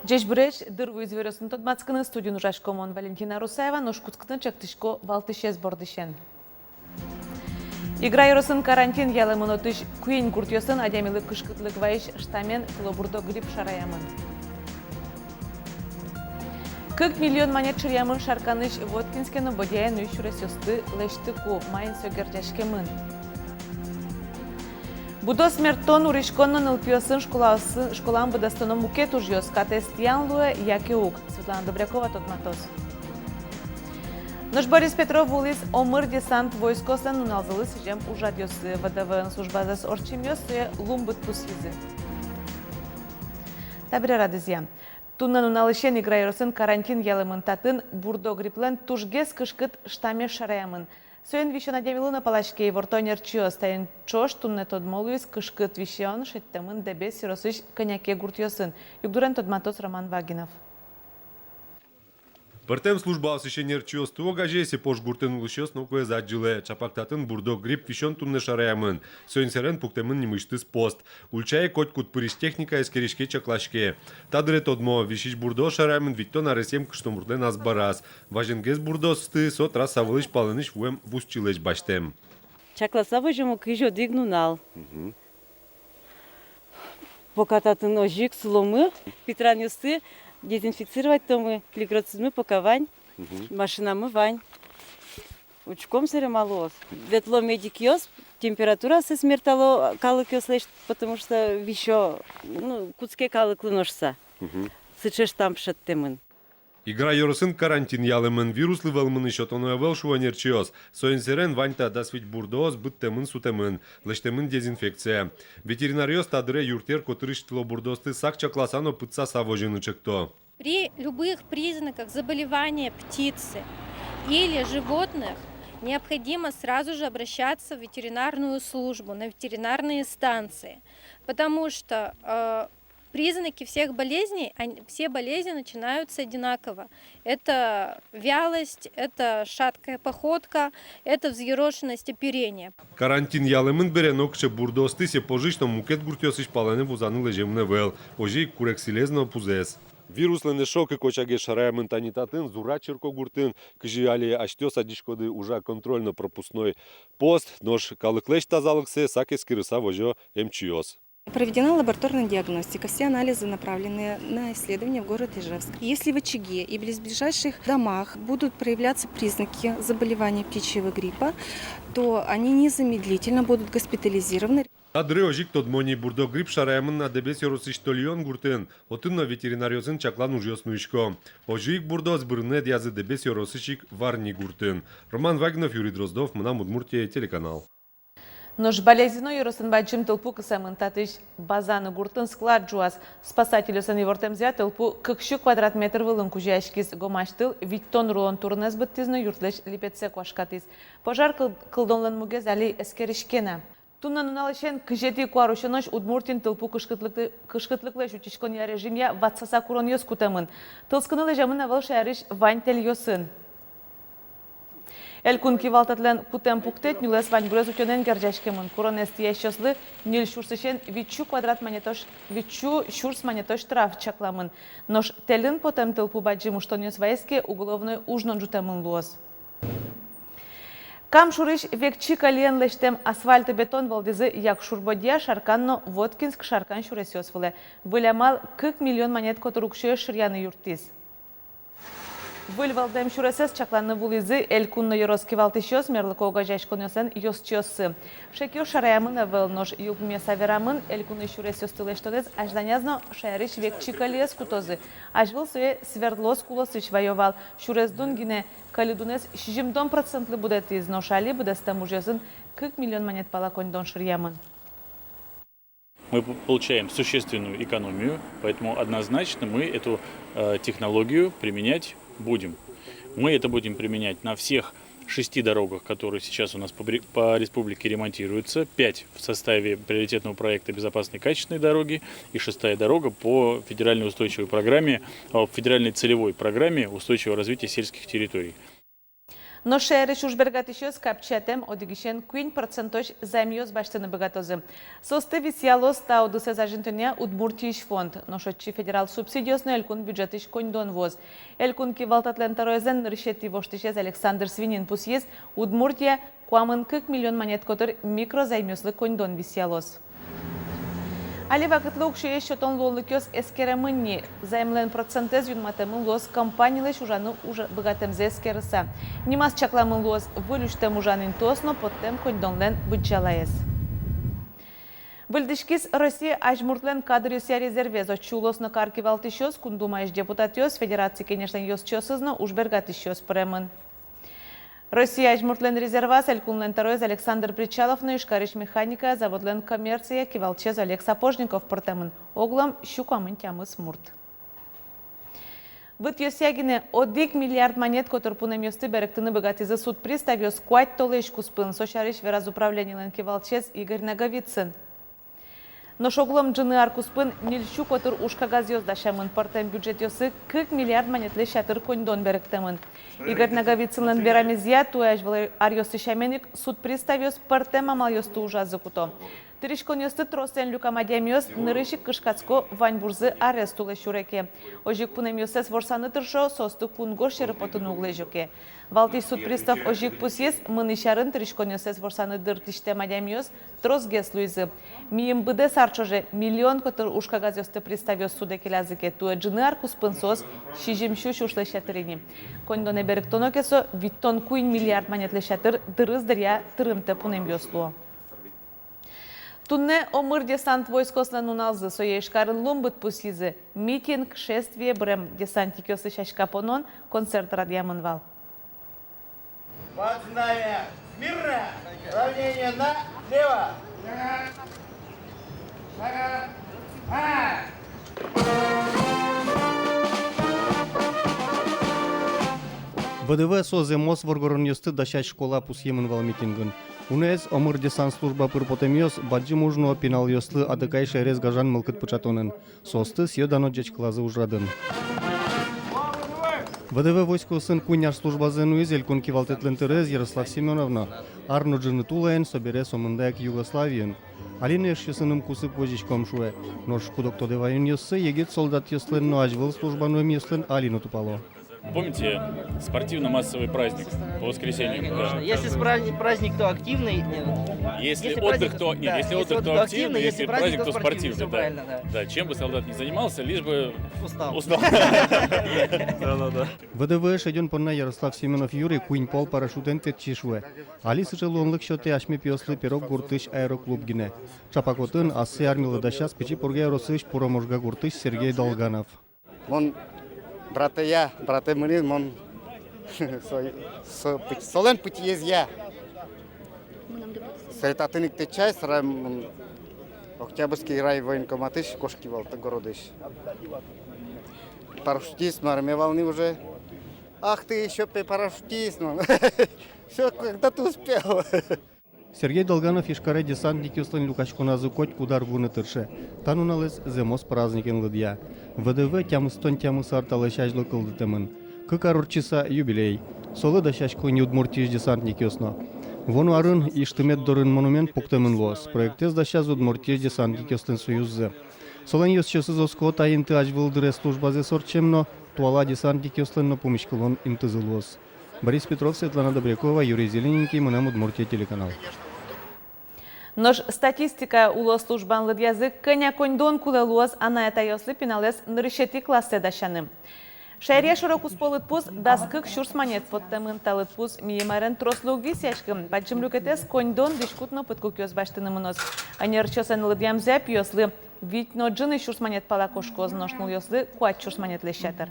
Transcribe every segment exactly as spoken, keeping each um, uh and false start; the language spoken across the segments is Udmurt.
Ӟечбуресь! Дыр вуиз иворъёсын тодматскыны. Студиын ужасько мон, Валентина Русаева. Нош кутскыны чакласько валтӥсез бордысен. Игра ёросын карантин ялэмын. Отысь куинь гуртъёсын адямилы кышкытлык вайись штаммен тылобурдо грипп шараямын. Кык миллион манет шыръямын Шарканысь Воткинске но Бодьяе нуись сюресъёсты лэсьтыку. Маин со герӟаськемын? Будо смертон, уриськон но нылпиосын школаосы, школаын быдэстоно мукет ужъёс. Катэз тӥян луэ яке уг, Светлана Добрякова тодматоз. Нош Борис Петров вуылӥз «Омыр» десант войскоослэн нуналзылы сӥзем ужрадъёсы. ВДВ-ын службазэс ортчемъёс сое лумбыт пусйизы. Табере радызъя. Туннэ нуналысен Игра ёросын карантин ялэмын. Татын бурдо грипплэн тужгес кышкыт штаммез шараямын. Соин висён адямилы но палаське, иворто ӧнерчиос. Таин ӵош туннэ тодмо луиз, кышкыт висён шедьтэмын Дэбес ёросысь кӧня ке гуртъёсын. Югдурен тодматоз Роман Вагинов. Пӧртэм службаосысь ӧнерчиосты огазе Сепож гуртын улӥсьёс нокуэз адӟылэ. Чапак татын бурдо грипп висён туннэ шараямын. Соин сэрен пуктэмын нимысьтыз пост. Ульчае котькуд пырись техника эскериське, чаклаське. Та дыре тодмо, висись бурдоос шараямын витьтон аресъем кышномуртлэн азбараз. Вазенгес бурдоосты со трасса вылысь палэнысь вуэм вузчилэсь басьтэм. Чакласа возёмы кызь одӥг нунал. Мгм. Пока татын озьы ик сыломы, питранъёсты дезинфицировать томы, плигротсыдмы пока вань, мгм, машинамы вань. Учком, сэре ма луоз. Ветло медикъёс, температураосыз мертало калыкъёслэсь, потому что висё, ну, кутске калыклы но шуса. Мгм. Сыӵе штамм шедьтэмын. Игра ёросын карантин ялэмын. Вируслы вӧлмыны сётоно ӧвӧл, шуо ӧнерчиос. Соин сэрен вань та дас вить бурдоос быдтэмын-сутэмын, лэсьтэмын дезинфекция. Ветеринаръёс та дыре юртъер котырысь тылобурдоосты сак чакласа но пытсаса возьыны чекто. При любых признаках заболевания птицы или животных необходимо сразу же обращаться в ветеринарную службу, на ветеринарные станции, потому что, э, признаки всех болезней, они, все болезни начинаются одинаково. Это вялость, это шаткая походка, это взъерошенность оперения. Карантин ялэмын бере нокыӵе бурдоосты Сепожысь но мукет гуртъёсысь палэнэ вузаны лэземын ӧвӧл. Озьы ик курексилез но пузэс. Вируслэн эшшо кык очагез шараямын тани татын, Зура черкогуртын. Кызьы али асьтэос адӟиськоды, ужа контрольно-пропускной пост, нош калыклэсь тазалыксэ сак эскерыса возё эмчиос. Проведена лабораторная диагностика, все анализы направлены на исследование в город Ижевск. Если в очаге и близлежащих домах будут проявляться признаки заболевания птичьего гриппа, то они незамедлительно будут госпитализированы. Та дыре озьы ик тодмо ни, бурдо грипп шараямын на Дэбес ёросысь Тольён гуртын. Отын но ветеринаръёсын чаклан ужъёс нуисько. Озьы ик бурдоос бырыны ӧдъязы Дэбес ёросысь ик Варни гуртын. Роман Вагинов, Юрий Дроздов, «Мынам Удмуртие» телеканал. Нош Балезино ёросын бадӟым тылпу кысэмын. Татысь Базаны гуртын склад ӝуаз. Спасательёслэн ивортэмзыя, тылпу кык сю квадрат метр вылын кузёяськиз. Гомась тыл витьтон рулон турынэз быдтӥз но юртлэсь липетсэ куашкатӥз. Пожар кыл-, кылдонлэн мугез али эскериське на. Туннэ нуналысен кызетӥ куарусёнозь Удмуртиын тылпу кышкытлык-, кышкытлыклэсь утиськонъя режимъя ватсаса куронъёс кутэмын. Тылскыны лэземын ӧвӧл шаерысь вань тэльёсын. Элькун кивалтэтлэн кутэм пуктэт нюлэс ваньбурез утёнэн герӟаськемын. Куронэз тӥясьёслы ньыль сюрсысен вить сю квадрат манетозь, вить сю сюрс манетозь штраф чакламын. Нош тэльын потэм тылпу бадӟым ыштонъёс вайиз ке, уголовной уж но ӝутэмын луоз. Кам шурысь Векчи кӧльыен лэсьтэм асфальтобетон вӧлдӥзы Якшур-Бӧдья, Шаркан но Воткинск-Шаркан сюресъёс вылэ. Выль амал кык миллион манет котыр уксёез шыръяны юрттӥз. Выль вӧлдэм сюресэз чакланы вуылӥзы элькун но ёрос кивалтӥсьёс, мерлыко огазеяськонъёслэн ёзчиоссы. Шекъёс шараямын ӧвӧл, нош йылпумъяса верамын, элькунысь сюресъёсты лэсьтонэз азьланяз но шаерысь Векчи кӧльыез кутозы. Азьвыл сое свердлоос кулосысь ваё вал. Сюрес дун гинэ кӧльы дунэз сизьымдон процентлы будэтӥз, нош али быдэстэм ужъёсын кык миллион манет пала коньдон шыръямын. Мы п-, получаем существенную экономию, поэтому однозначно мы эту, э, технологию применять будем. Мы это будем применять на всех шести дорогах, которые сейчас у нас по бре-, по республике ремонтируются. Пять в составе приоритетного проекта «Безопасные качественные дороги» и шестая дорога по федеральной устойчивой программе, э, федеральной целевой программе устойчивого развития сельских территорий. Нош шаерысь ужбергатӥсьёс капчиятэм одӥгысен куинь процентозь займъёс басьтыны быгатозы. Соосты висъялоз та удысэз азинтонъя Удмуртиысь фонд. Нош отчы федерал субсидиос но элькун бюджетысь коньдон вуоз. Элькун кивалтэтлэн тӧроезлэн нырысетӥ воштӥсез Александр Свинин пусйиз, Удмуртия куамын кык миллион манет котыр микрозаймъёслы коньдон висъялоз. Али вакытлы уксёез сётон луонлыкъёс эскеремын ни. Займлэн процентэз юнматэмын луоз компанилэсь ужаны уж быгатэмзэ эскерыса. Нимаз чакламын луоз выль усьтэм ужан интыос но поттэм коньдонлэн быдӟалаез. Выльдӥськиз Россия азьмуртлэн кадръёсъя резервез. Отчы улос но кар кивалтӥсьёс, Кун Думаысь депутатъёс, Федерация Кенешлэн ёзчиосыз но ужбергатӥсьёс пыремын. Россия азьмуртлэн резерваз элькунлэн тӧроез Александр Причалов но Ижкарысь механикая заводлэн коммерция кивалтӥсез Олег Сапожников пыртэмын. Оглом сю куамын тямыс мурт. Вытъёсъя гинэ одӥг миллиард манет котыр пунэмъёсты берыктыны быгатӥзы суд приставъёс куать толэзь куспын. Со сярысь вераз управленилэн кивалтӥсез Игорь Наговицын. Нош оглом ӝыны ар куспын ньыль сю котыр уж кагазъёс дасямын, пӧртэм бюджетъёсы кык миллиард манетлэсь ятыр коньдон берыктэмын. Игорь Наговицынлэн верамезъя, туэ азьвыл аръёсы сямен ик суд приставъёс пӧртэм амалъёсты ужазы куто. Тыриськонъёсты тросэн люкам адямиос нырысь ик кышкатско ваньбурзы арест улэ сюре ке. Озьы ик пунэмъёссэс ворсаны тыршо, соосты кунгож сьӧры потыны уг лэзё ке. Валтӥсь суд пристав озьы ик пусйиз, мынӥсь арын тыриськонъёссэс ворсаны дыртӥсьтэм адямиос тросгес луизы. Мийым быдэс ар ӵоже миллион котыр уж кагазъёсты приставъёс судэ келязы ке, туэ ӝыны ар куспын соос сизьым сю сюрслэсь ятыр ини. Коньдонэ берыктоно ке, со витьтон куинь миллиард манетлэсь ятыр дырыз дыръя тырымтэ пунэмъёс луо. Туннэ омыр десант войскоослэн нуналзы, сое Ижкарын лумбыт пусйизы. Митинг, шествие, бырем десантникъёслы сяська понон, концерт радъямын вал. Под знамя смирно! Равнение налево! ВДВ со зэмос воргоронъёсты дасясь школа пусъемын вал митингын. Уноез омыр десант служба пыр потэмъёс бадӟым уж нуо пиналъёслы Атыкай шаерез гажан мылкыд пыӵатонын. Соосты сӥё-дано ӟечкылазы ужрадын. ВДВ войскоосын куинь ар службазэ нуиз элькун кивалтэтлэн тӧроез Ярослав Семёнов но. Ар но ӝыны тулаен, собере сомында ик Югославиын. Али но эшъёсыным кусып возиськом, шуэ. Нош куд-ог тодэ ваёнъёсы егит солдатъёслэн но азьвыл служба нуэмъёслэн али но тупало. Помните спортивно-массовый праздник по воскресеньям? Конечно. Да. Если спра-, праздник, то активный. Э, если отдых, то, нет, да, если отдых, то активный, если праздник, то спортивный, всё правильно, да. Да, чем бы солдат ни занимался, лишь бы устал. Устал. Да, да, да. ВДВ шедён понна Ярослав Семёнов юри куинь пол парашютэн тэтчи, шуэ. Али сыӵе луонлык сётэ асьме пиослы Пирог гуртысь аэроклуб гинэ. Ӵапак отын ассэ армилы дасяз Пичи Пурга ёросысь Пуро-Можга гуртысь Сергей Долганов. Мон братэ я, братэ мынӥз, мон со, со пыт-, солэн пытьыезъя. Сое татын ик тэтчай, собере мон Октябрьский райвоенкоматысь кошки вал, городысь. Парашютист мар ме вал ни уже. Ах ты ещё пе парашютист, мон. Всё, когда ты успел? Сергей Долганов Ижкаре десантникъёслэн люкаськоназы котькуд ар вуыны тырше. Та нуналэз зэмос праздникен лыдъя. ВДВ тямыстон тямыс ар талэсь азьло кылдытэмын. Кык ар ортчыса юбилей. Солы дасясько ини Удмуртиысь десантникъёс но. Вуоно арын Ижтымет дорын монумент пуктэмын луоз. Проектэз дасяз Удмуртиысь десантникъёслэн союззы. Солэн ёзчиосыз оско, та инты азьвыл дыре службазэс ортчем но, туала десантникъёслэн но пумиськылон интызы луоз. Борис Петров, Светлана Добрякова, Юрий Зелененький, «Мынам Удмуртие» телеканал. Нош статистика улос службаын лыдъязы, кӧня коньдон кулэ луоз анай-атайёслы пиналэз нырысетӥ классэ дасяны. Шаеръя шоро-куспо лыдпус дас кык сюрс манет поттэмын. Та лыдпус мийым арен трослы уг висъяськы. Бадӟым люкетэз коньдон дӥськут но пыдкукъёс басьтыны мыноз. Ӧнерчиослэн лыдъямзыя, пиослы вить но ӝыны сюрс манет пала кошкоз, нош нылъёслы куать сюрс манетлэсь ятыр.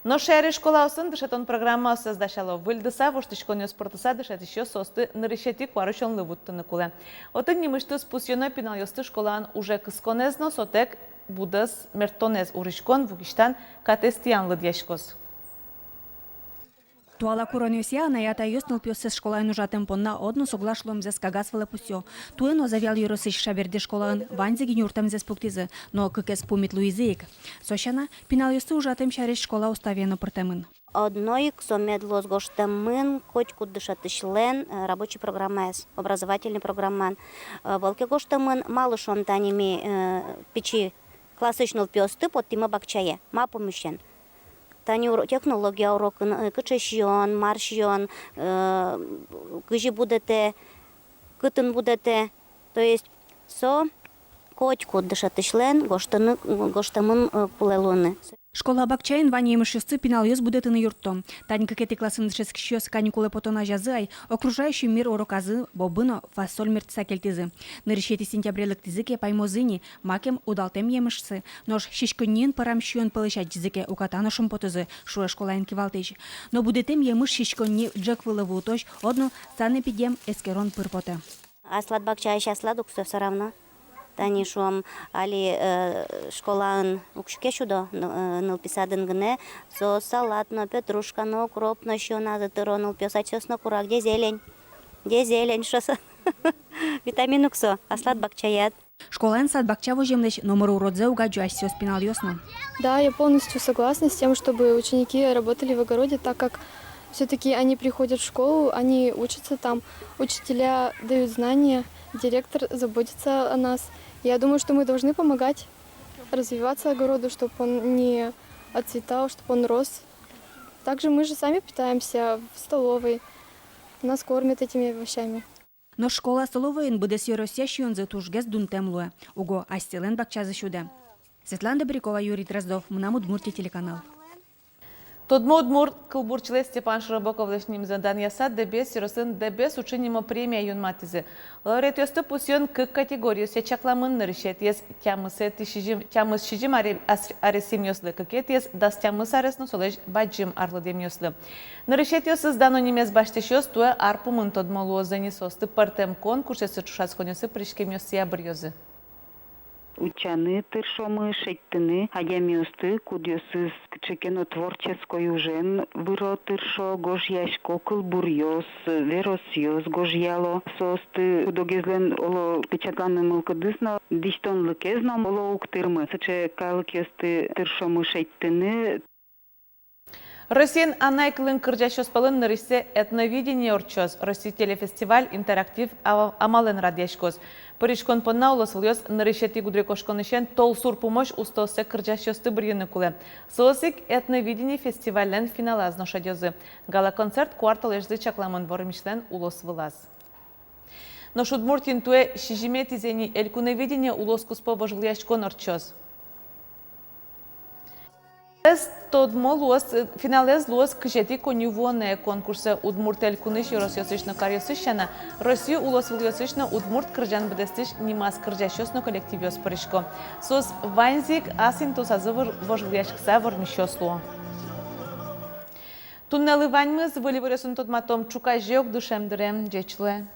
Нош шаерысь школаосын дышетон программаоссэс дасяло. Выльдыса, воштӥськонъёс пыртыса, дышетӥсьёс соосты нырысетӥ куарусёнлы вуттыны кулэ. Отын нимысьтыз пусйоно пиналъёсты школаын уже кысконэз но, сотэк будос мерттонэз. Урыськон, вугиськон, катэз тӥян лыдъяськоз. Туала куронъёсъя анай-атайёс нылпиоссэс школаын ужатэм понна одно соглаш луэмзэс кагаз вылэ пусъё. Туэ но Завьял ёросысь Шаберди школаын ваньзэ гинэ юрттэмзэс пуктӥзы, но кыкез пумит луизы ик. Со сяна, пиналъёсты ужатэм сярысь школа уставе но пыртэмын. одно ик со мед луоз гожтэмын котькуд дышетӥсьлэн, э, рабочий программаез, образовательный программаын. Э, вал ке гожтэмын, малы шуом, тани ми, э, пичи классысь нылпиосты поттӥмы бакчае. Ма пумысен? Тани уро-, технология урокын, э, кыӵе сиён, мар сиён, э, кызьы будэтэ, кытын будэтэ. То есть со котькуд дышетӥсьлэн гожтыны, гожтэмын, э, кулэ луыны. Школа бакчаын вань емышъёсты пиналъёс будэтыны юртто. Тани кыкетӥ классын дышетскисьёс каникулэ потон азязы ай «Окружающий мир» уроказы бобы но фасоль мертыса кельтӥзы. Нырысетӥ сентябре лыктӥзы ке, паймозы ини, макем удалтэм емышсы. Нош сиськонниын пӧрам сиён пӧлысь адӟизы ке, уката но шумпотозы, шуэ школаын кивалтӥсь. Но будэтэм емыш сиськонни ӝӧк вылэ вуытозь одно санэпидем эскерон пыр потэ. Аслад бакчаысь аслад ук со всё равно. Тани шуом, али, э, школаын уксё ке сюдо, н-, э, нылпи садын гинэ, со салат но, петрушка но, укроп но сиёназы тыро нылпиос, асьсэос но куро ке, зелень. Де зелень шуо со. Витамин ук со, аслад бакчаяд. Школаын сад-бакча воземлэсь номыр уродзэ уг адӟо асьсэос пиналъёс но. Да, я полностью согласна с тем, чтобы ученики работали в огороде, так как всё-таки они приходят в школу, они учатся там, учителя дают знания, директор заботится о нас. Я думаю, что мы должны помогать развиваться огороду, чтоб он не отцветал, чтоб он рос. Также мы же сами питаемся в столовой. Нас кормят этими овощами. Нош школа столовойын быдэс ёросъя сиёнзы тужгес дунтэм луэ. Уго асьсэлэн бакчазы сюдэ. Светлана Добрякова, Юрий Дроздов, «Мынам Удмуртие» телеканал. Тодмо удмурт кылбурчилэсь Степан Широбоковлэсь нимзэ данъяса, Дэбес ёросын «Дэбес уӵы» нимо премия юнматӥзы. Лауреатъёсты пусъён кык категориосъя чакламын: нырысетӥез тямысэтӥ сизьым, тямыс-сизьым аре-, ас-, аресъемъёслы, кыкетӥез дас тямыс арес но солэсь бадӟым арлыдъемъёслы. Нырысетӥосыз дано нимез басьтӥсьёс туэ ар пумын тодмо луозы ни, соосты пӧртэм конкурсъёсы, ӵошатсконъёсы пыриськемъёсъя быръёзы. Утчаны тыршомы, шедьтыны адямиосты, кудъёсыз кыӵе ке но творческой ужен выро, тыршо, гожъясько, кылбуръёс, веросъёс гожъяло. Соосты куд-огезлэн, оло, печатланы мылкыдыз но, дӥсьтонлыкез но, оло, уг тырмы. Сыӵе калыкъёсты тыршомы шедьтыны. Россиын анай кылын кырӟасьёс пӧлын нырысьсэ «Этновидение» ортчоз. Россия телефестиваль интерактив ава-, амалэн радъяськоз. Пыриськон понна улосвылъёс нырысетӥ гудырикошконысен толсур пумозь устооссэ кырӟасьёсты быръыны кулэ. Соос ик «Этновидение» фестивальлэн финалаз но шедёзы. Гала-концерт куартолэзьлы чакламын вормисьлэн улосвылаз. Нош Удмуртиын туэ сизьыметӥзэ ни «Элькуновидение» улоскуспо вожвылъяськон ортчоз. Финалэз тодмо луоз, финалэз луоз кызетӥ коньывуонэ. Конкурсэ Удмурт Элькунысь ёросъёсысь но каръёсысь сяна, Россия улосвылъёсысь но удмурт кырӟан быдэстӥсь нимаз кырӟасьёс но коллективъёс пырисько. Соос ваньзы ик ас интыосазы вож-, вожвылъяськыса вормисьёс луо. Туннэлы ваньмыз. Выль иворъёсын тодматом ӵуказе ук дышем дыре. Ӟеч луэ.